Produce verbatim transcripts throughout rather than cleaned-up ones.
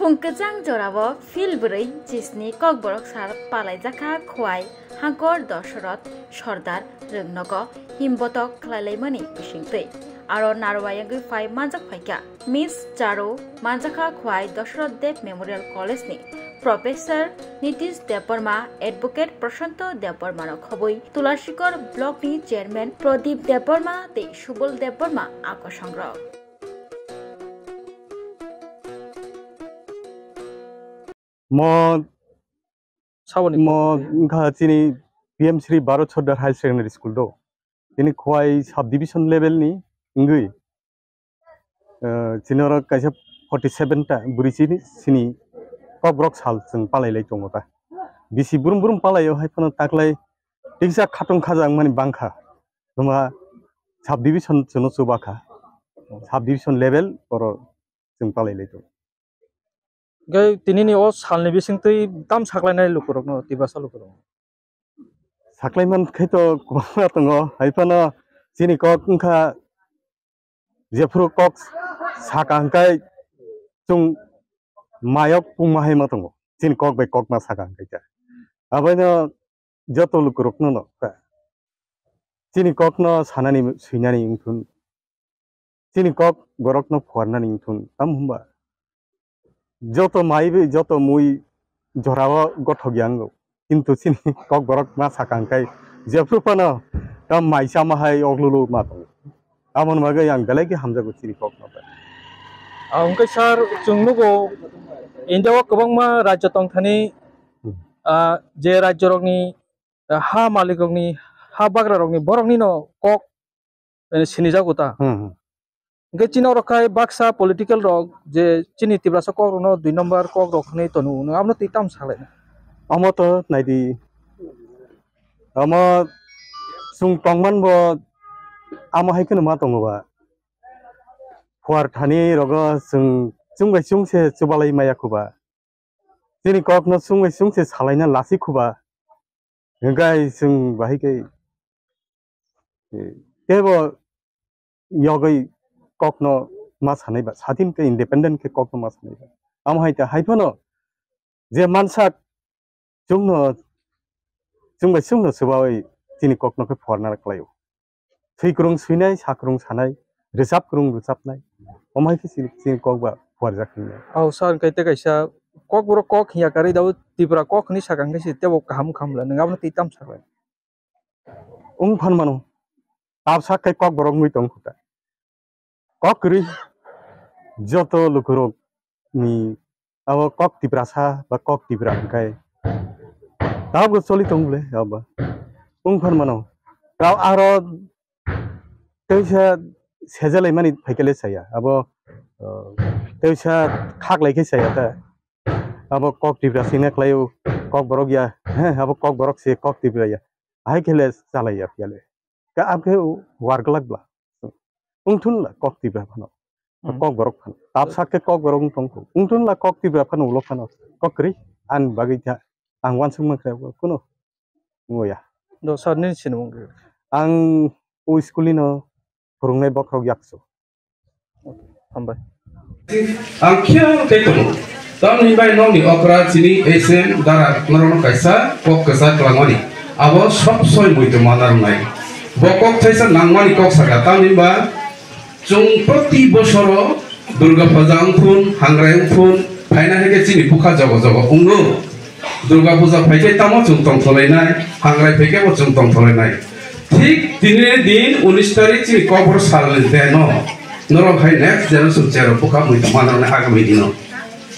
Pung kwchang jorao phil bwrwi chisni Kokborok sal palaijakha Khwai Hangkor Dosoroth Sordar rwngnogo himbotok khlailaimani bisingtwi. Aro narwayangwi phai manjak phaikha Miss Charo manjakha Khwai Dosoroth Deb Memorial College ni Professor Nitish Debbarma, Advocate Prashanto Debbarma no khobwi Tulasikor Block ni Chairman Pradip Debbarma tei Subol Debbarma akosongrok. Mo Saboni mo wngkha chini P M Shri Bharat Sardar Higher Secondary School do. Chini Khowai subdivision level ni wngwi, eh, chini oro kaisa forty seven ta bwrwi chini sini Kokborok sal chwng palai lai tongo ta. Bisi brum brum palai o hai phano taklai tiksa khatung khajak mani bangkha. Tuma subdivision chwngno chubakha. Subdivision level oro chwng palai lai tongo. Hwnkhe tinini o salni bisingtwi tam saklainai lukurokno, Tiprasa lukurokno? Saklai man khe to kwbangma tongo, hai phano chini kok wngkha jephuru kok saka hwnkhe chwng mayok pungma hai ma tongo, chini kok bai kok ma saka hwnkhe khe. Aboino joto lukurokno no kha. Chini kokno sanani swinani wngthun. Chini kok borokno phuarnani wngthun. Tamo hwnba joto mai bai joto mui jorao gothok ya wngo. Kintu chini kok borok ma sakang kai jephru phano tam mai chama hai oglulu ma tongo. Amoni bagwi ang belai khe hamjago chini kokno. Ah, hwnkhe sir, chwng nugo India o kwbangma rajyo tongthani, Hmm. ah, je rajyorokni, ah, ha malikrokni, ha bagrarokni, boroknino kok, eh, sinijago ta. Hmm, hmm. Hwnkhe chini oro khai baksa political rok je chini Tiprasa kokrokno dui number kokrok hwnwi tono, nwng abono twi tamo salai? Omo to naidi, omo chwng tongman bo amo hai kheno ma tongo ba. Phuar thani rogo chwng chwng bai chwng se chubalai maya kho ba. Chini kokno chwng bai chwng se salaina lasi kho ba. Hwnkhe chwng bahai khe, eh, teibo yogwi kokno ma sanai ba, sadin khe independent khe kokno ma sanai ba. Amo hai ta hai phano je mansak chwngno, chwng bai chwngno swbawi chini kokno khe phuarna khlaio. Thwikrung swinai, sakrung sanai, rwchapkrung rwchapnai. Omo hai khe chini, chini kok ba phuarjak hinwi. Au sir, hwnkhe tei kaisa kokborok kok hinya karwi dao Tripura kok hinwi sakang khe se teibo kaham khamla, nwng abono twi tamo saklai? Wng phan mano. Tabsak khe kokborok wngwi tong kho ta. Kok kwrwi joto lukurok ni abo kok Tiprasa ba kok Tipra hwnkhe tabukbo choli tong bwle abo wng phan mano. Tao aro teisa sejalai mani phaikhe le saya abo, uh, teisa khaklai khe saya ta abo kok Tipra singna khlaio kok borok ya he abo kok borok se kok Tipra ya hai khe le chalai ya phiya le ka abkhe war glak bla. Wngthun la kok Tipra phano. Hmm. Kok borok phano. Tabsak khe kok borok wng tong kho. Wngthun la kok Tipra phano ulo phano. Kok kwrwi ani bagwi kha. Ang uansuk mankha kuno. Ngoya. Do sir nini sinimung khe? Ang o school ni no phwrwngnai bokhorok yakso. Hambai. Ang khiyang tei tongo. Tamni bai nokni okra chini S M dara norokno kaisa kok kwchak kwlangmani. Abo sob soi muitu mana rwnai. Bo kok thaisa nangmani kok saka tamni ba Chwng proti bosoro Durga Puja wngthun, Hangrai wngthun, phaina hai khe chini bwkha jogo jogo wngo. Durga Puja phai khe tamo chwng tongtholainai, Hangrai phai khe bo chwng tongtholainai. Thik tini din unis tarik chini Kokborok salni deno norok hai next generation cherok bwkha mui tongma norokni agami dino.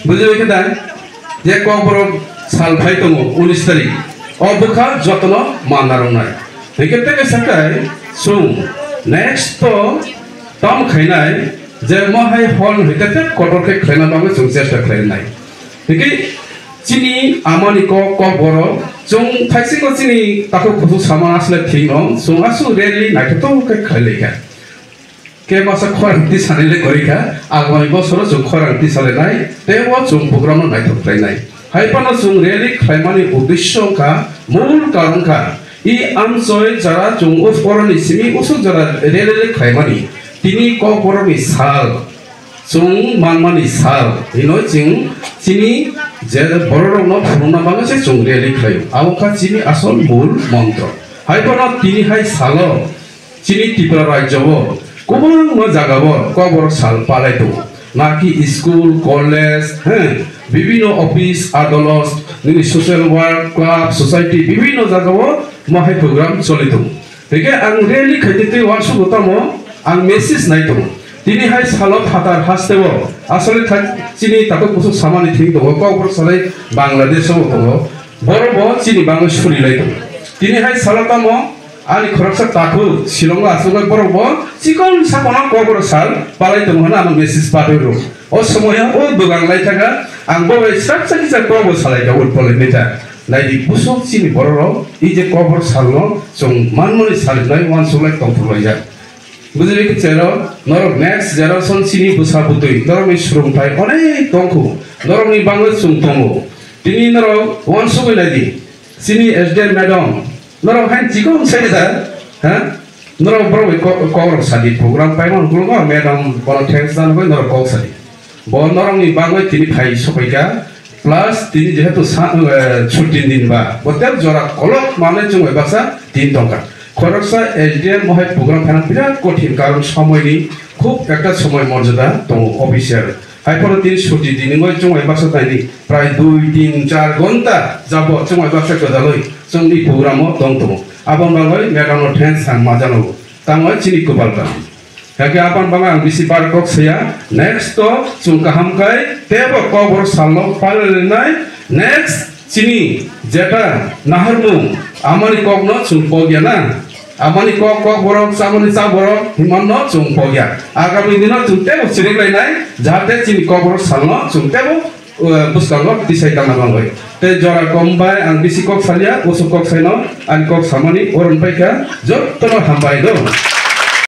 Bujui khe da? Je Kokborok sal phai tongo unis tarik. O bwkha jotono manna rwnai. Hwnkhe tei kaisa khe chwng next to tam khainai je mo hai hol hwnkhe tei kotor khe khlaina bagwi chwng chesta khlainai. Hwnkhe chini amani kok, Kokborok chwng thaisingo chini takhuk kuthuk sama asle thwino chwng aswk rally naithotok khe khlai lai kha. Khe masa khorang tisanai le kwrwi kha, agami bosoro chwng khorang tisalinai, tei o chwng bugrano naithok khlainai. Hai phano chwng rally khlaimani uddesyo wngkha, mul karon wngkha, i amchoi jara chwng us-, oroni simi usuk jora rally le khlaimani, tini Kokborokni sal, chwng manmani sal, hino chwng Chini je bororokno phunukna bagwi se chwng rally khlaio. Abo wngkha chini asol mul montro. Hai phano tini hai salo chini Tripura rajyo o kwbangma jaga o Kokborok sal palai tongo. Naki school, college, he, bibhinno office, adolos, nini social work, club, society, bibhinno jaga o mo hai program choli tongo. Hingke ang rally khaidi tei uansukgo tamo ang message nai tongo. Tini hai salo phatar hasteo asole thak chini takhuk busuk samani thing tongo, Kokborok salai Bangladesh o tongo. Borok bo chini bagwi suri lai tongo. Tini hai salo tamo ani khoroksa takhuk Shillong o asugwi borok bo chikon sakono Kokborok sal palai tongo hwnwi ano message patwi rw. O somoyo o dogan lai thaka ang bo bai srapsa kisa Kokborok salai ka utpol hinwi ta. Naidi busuk chini bororok i je Kokborok salno chwng manmani salinai uansuk lai tongthok laijak. Bujui khe chero norok next generation chini bwsa bwtwi norokni swrwngthai onek tongkhu, norokni bagwi chwng tongo. Tini norok uansugwi naidi, chini S D M madam, norok hain chikon sai da, ha? Norok borok bai kok, kokrok sadi program paimani ukulungo madam bono thanks janagwi norok kok sadi. Bo norokni bagwi tini phai sophaikha, plus tini jehetu sa, eh, chutti din ba, bo tel jora kolok manwi chwng bai baksa tin tongkha. Khoroksa S D M mohai program phaina birat kothin, karon somoini khub ekta somoi morjada tongo official. Hai phano tini chutti din wngwi chwng bai baksa taini prai dui, tin, char ghonta jabo chwng bai baksa kwdalwi chwngni program o tong tongo. Aboni bagwi madam no thanks ang ma janogo. Tamo chini kwpal kaham. Hake apan banga ang bisi bar kok saya. Next to chwng kaham kai tebo Kokborok salno palainai. Next chini jeta naharmung amani kokno chwng pogya na. Amani kok Kokborok chamani chaborok himanno chwng pogya. Agami dino chwng tebo chiriklainai jahate chini Kokborok salno chwng tebo uh, bwskango tisai tangna bagwi. Tei jora kom bai ang bisi kok salia, usuk kok saino ani kok samani oron paikha, jotono hambai do.